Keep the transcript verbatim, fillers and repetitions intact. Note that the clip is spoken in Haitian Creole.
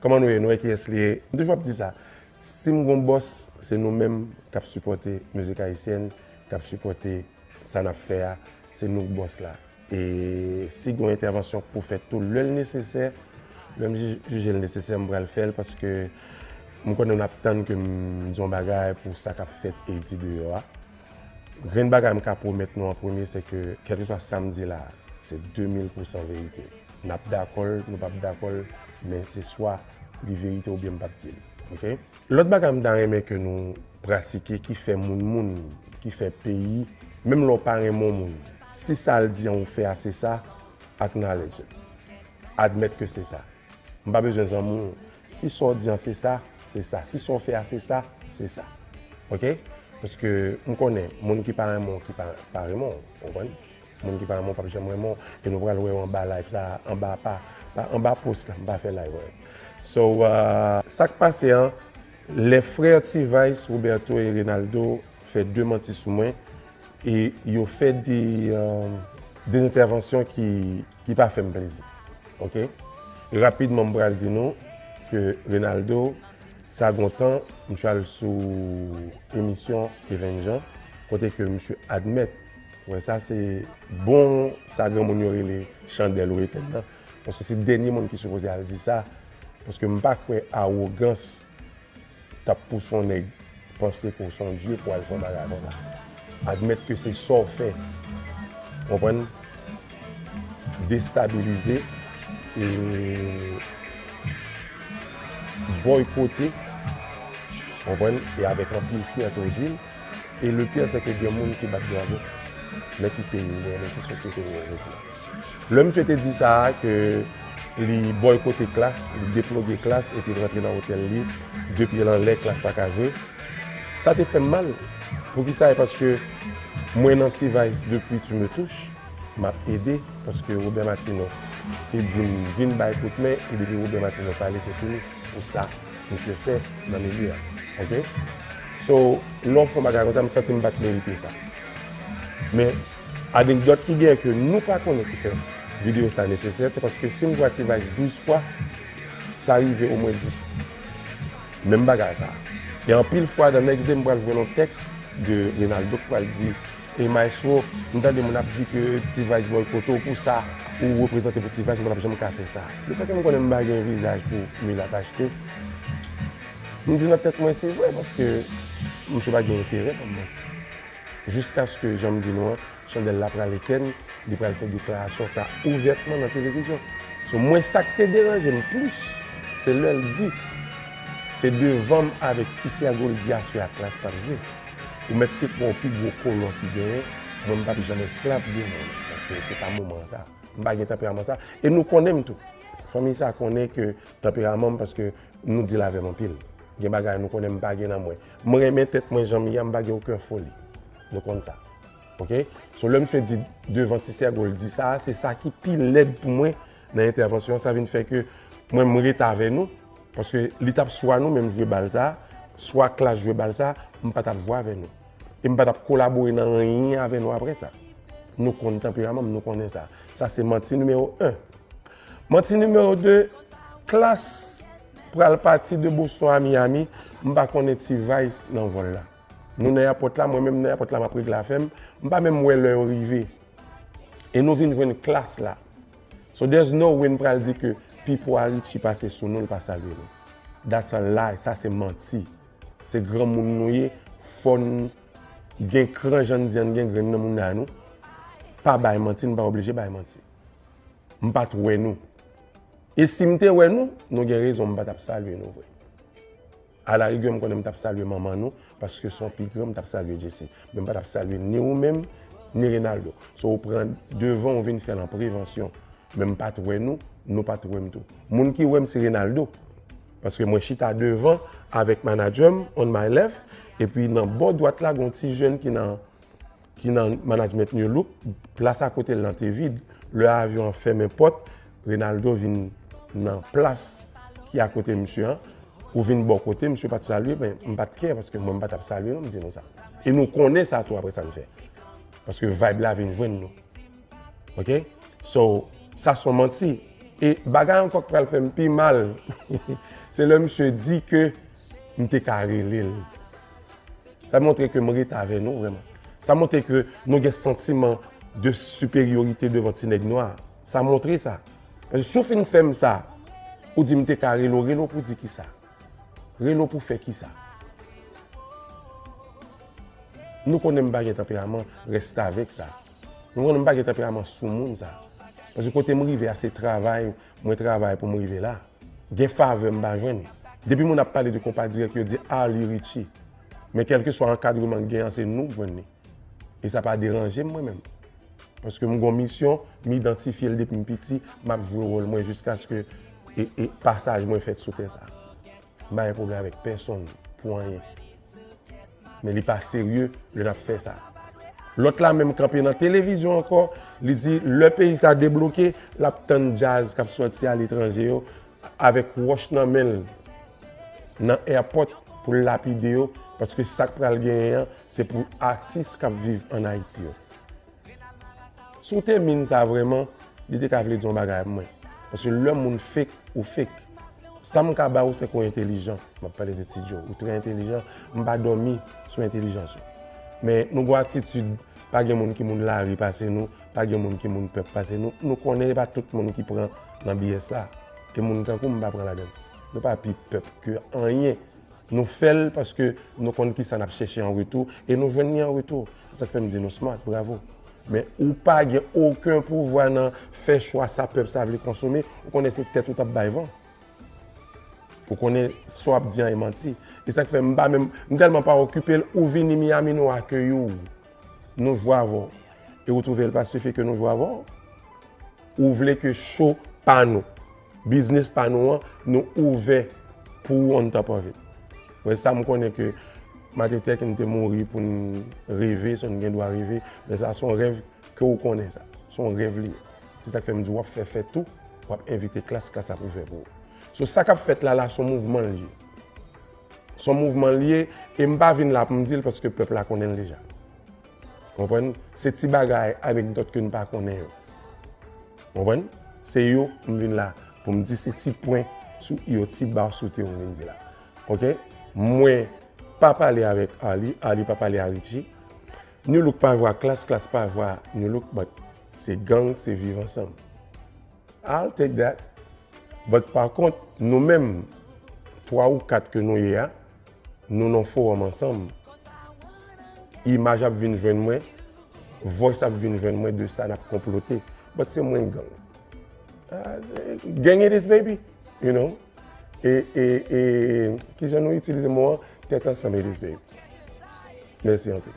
Kòman nou ye? Nou wè kiyès li ye? M toujou ap di sa. Si m gon bòs, se nou menm k ap sipòte mizik ayisyèn, k ap sipòte sa n ap fè a, se nou k bòs la. E si gon entèvansyon k pou fèt tou, lè l nesesè, lè m ji- jije l nesesè, m pral fè l paske m konnen n ap tann ke m di yon bagay pou sa k ap fèt e di deyò a. Grenn bagay m ka pwomèt nou an premye, se ke kèlkeswa sa m di la, se de mil pousan verite. N ap dakò l, nou p ap dakò l, men se swa li verite oubyen m p ap di l. Oke? Lòt bagay m ta renmen ke nou pratike ki fè moun moun, ki fè peyi, menm lè w pa renmen yon moun, si sa l di an ou fè a se sa, acknowledge it. Admèt ke se sa. M pa bezwen zanmi w. Si sa w di an se sa, se sa. Si sa w fè a se sa, se sa. Oke? Paske m konnen, moun ki pa renmen w, ki pa, pa renmen w, w konprann? Moun ki pa renmen w p ap janm renmen w. E nou pral wè yo anba live sa, anba pa, pa anba post la, m pa fè live, wè. So, uh, sa k pase an, lè frè T-Vice, Roberto e Renaldo fè de manti sou mwen, e yo fè de, uh, de entèvansyon ki, ki pa fè m plezi. Oke? E rapidman, m pral di nou ke Renaldo, sa gon tan, misye al sou emisyon Even Jean, kote ke misye admèt, wè, sa se bon, sa granmoun yo rele chandèl ou etèn nan. Paske se dènye moun ki sipoze al di sa, paske m pa kwè awogans t ap pouse yon nèg panse ke w se yon dye pou al fè yon bagay konsa. Admèt ke se sa w fè. Konprann? Destabilize e bòykote. Konprann? E avèk anpil fyète w di l. E le pire, se ke gen moun ki bat bravo. Men ki peyi w ye, men ki sosyete w ye jodi a. Lè misye te di sa a, ke li bòykote Klass, li deploge Klass epi rantre nan otèl li, de pye l anlè, Klass pa ka jwe. Sa te fè m mal. Poukisa? E paske mwen nan T-Vice depi Tu me touches, m ap ede, paske Robert Martineau te di m vin bay kout men, e depi Robert Martineau pale, se fini pou sa misye fè nan milye a. Oke? So, lè w fè yon bagay konsa, m santi m pa t merite sa. Men, anekdòt ki genyen ke nou pa konnen ki fè videyo sa nesesè, se paske si m vwa T-Vice douz fwa, sa rive omwen dis fwa. Menm bagay sa. E anpil fwa, the next day, m pral jwenn yon tèks de Renaldo k pral di, e Maestro, m tande moun ap di ke T-Vice bòykote w pou sa, ou reprezante pou T-Vice, mwen p ap janm ka fè sa. Lefètke m konnen m pa gen vizaj pou milat achte, m di nan tèt mwen, se vre, paske misye pa gen enterè ban m manti. Jiskaske, jan m di nou an, chandèl la pral etèn, li pral fè deklarasyon sa ouvètman nan televizyon. So, mwen, sa k te deranje m plis, se lè l di, se devan m avèk Ti Sè Goldie aswè a Klass p ap jwe. Ou mèt te pran w pi gwo kolon ki genyen, mwen m p ap janm esklav devan w, paske se pa moman sa. M pa gen tanperaman sa. E nou konnen m tou. Fanmi sa konnen ke tanperaman m, paske nou deal avè m anpil. Gen bagay nou konnen m pa gen nan mwen. Mwen renmen tèt mwen jan m ye a, m pa gen okenn foli. Nou konn sa. Oke? So, lè misye di devan Ti Sè Goldie sa, se sa ki pi lèd pou mwen nan entèvansyon an. Sa vin fè ke mwen, m ret avè nou. Paske li t ap swa nou menm jwe bal sa, swa Klass jwe bal sa, m pa t ap jwe avè nou. E m pa t ap kolabore nan anyen avè nou apre sa. Nou konn tanperaman m, nou konnen sa. Sa se manti nimewo en. Manti nimewo de, Klass pral pati de Boston a Miami, m pa konnen T-Vice nan vòl la. Nou nan èpòt la, mwen menm nan èpòt la, m ap regle afè m, m pa menm wè lè yo rive. E nou vin jwenn Klass la. So there's no way n pral di ke Pipo a Richie pase sou nou, l pa salye nou. That's a lie, sa se manti. Se granmoun nou ye, fò n gen kran jan n di an, n gen grenn nan mounay nou. Pa bay manti, n pa oblije bay manti. M pa t wè nou. E si m te wè nou, nou gen rezon, m pa t ap salye nou vre. Alarigè, m konnen m t ap salye manman nou, paske se yon pi gran, m t ap salye Jessie. Men m pa t ap salye ni ou menm, ni Renaldo. So, ou pran devan, ou vin fè l an prevansyon. Men m pa t wè nou, nou pa t wè m tou. Moun ki wè m, se Renaldo. Paske mwen chita devan avèk manadjè m, on my left, epi nan bò dwat la, gen yon ti jèn ki nan ki nan management New Look, plas akote l lan te vid. Lè avyon an fèmen pòt, Renaldo vin nan plas ki akote misye an. Ou vin bò kote, misye pa t salye, men m pa t kè, paske mwen m pa t ap salye non, m di nou sa. E nou konnen sa tou apre sa n fè. Paske vibe la vin jwenn nou. Oke? So, sa se yon manti. E bagay ankò k pral fè m pi mal, se lè misye di ke m te ka rele l. Sa montre ke m ret avè nou vrèman. Sa montre ke nou gen santiman de siperyorite devan ti nèg nwa. Sa montre sa. Paske si w fin fè m sa, ou di m te ka rele w, rele w pou di kisa? Rele w pou fè kisa? Nou konnen m pa gen tanperaman restavèk sa. Nou konnen m pa gen tanperaman soumoun sa. Paske kote m rive a, se travay, mwen travay pou m rive la. Gen favè m pa jwenn. Depi moun ap pale de Konpa Dirèk, yo di Arly Richie. Men kèlkeswa ankadreman k gen an, se nou k jwenn li. E sa pa deranje m mwen menm. Paske m gon misyon, m idantifye l depi m piti, m ap jwe wòl mwen jiskaske e, e pasaj mwen fèt sou tè sa. M pa gen pwoblèm avèk pèsonn pou anyen. Men li pa serye lè n ap fè sa. Lòt la menm kanpe nan televizyon ankò, li di lè peyi sa debloke, l ap tann djaz k ap sòti aletranje yo avèk wòch nan men l nan airport pou l lapide yo, paske sa k pral genyen an, se pou atis k ap viv ann Ayiti yo. Si w te min sa vrèman, li te ka vle di yon bagay mwen. Paske lè moun fake, ou fake. Sa m ka ba ou, se ke w entelijan. M ap pale de Ti Djo. Ou trè entelijan. M pa dòmi sou entelijans ou. Men nou gon atitid, pa gen moun ki moun lari pase nou, pa gen moun ki moun pèp pase nou. Nou konnen e pa tout moun ki pran nan B S la. E moun tankou m pa pran ladan l. Nou pa pi pèp ke anyen. Nou fè l paske nou konn kisa n ap chèche an retou e nou jwenn li an retou. Se sa k fè m di nou smart, bravo. Men ou pa gen okenn pouvwa nan fè chwa sa pèp sa vle konsome, ou konnen se tèt ou t ap bay van. Ou konnen sa w ap di an e manti. E sa k fè m pa menm, m tèlman pa okipe l, ou vini Miami, nou akeyi w. Nou jwe avè w. E ou twouve l pa sifi ke nou jwe avè w? Ou vle ke show pa nou, biznis pa nou an, nou ouvè pou ou on top of it. Wè sa m konnen ke Martin Luther King te mouri pou n reve, so n gen dwa reve, men sa se yon rèv ke ou konnen sa. Se yon rèv li ye. Se sa k fè m di w ap fè fèt ou, w ap envite klas, klas ap ouvè pou ou. So sa k ap fèt la la, se yon mouvman l ye. Se yon mouvman l ye, e m pa vin la pou m di l paske pèp la konnen l deja. Konprann? Se ti bagay, anekdòt ke n pa konnen yo. Konprann? Se yo m vin la pou m di, se ti pwen sou i yo, ti ba sou te yo m vin di la. Oke? Mwen pa pale avèk Arly, Arly pa pale a Richie. Nu Look pa jwe a Klass, Klass pa jwe a Nu Look, but se gang, se viv ansanm. I'll take that. But pa kont, nou menm, twa ou kat ke nou ye a, nou nan fowòm ansanm. Imaj ap vin jwenn mwen, voice ap vin jwenn mwen de sa n ap konplote. But se mwen k gang. Ah, gang it is, baby. You know? E, e, e, kijan nou itilize mo an? Tèt ansanm it is, baby. Mèsi anpil.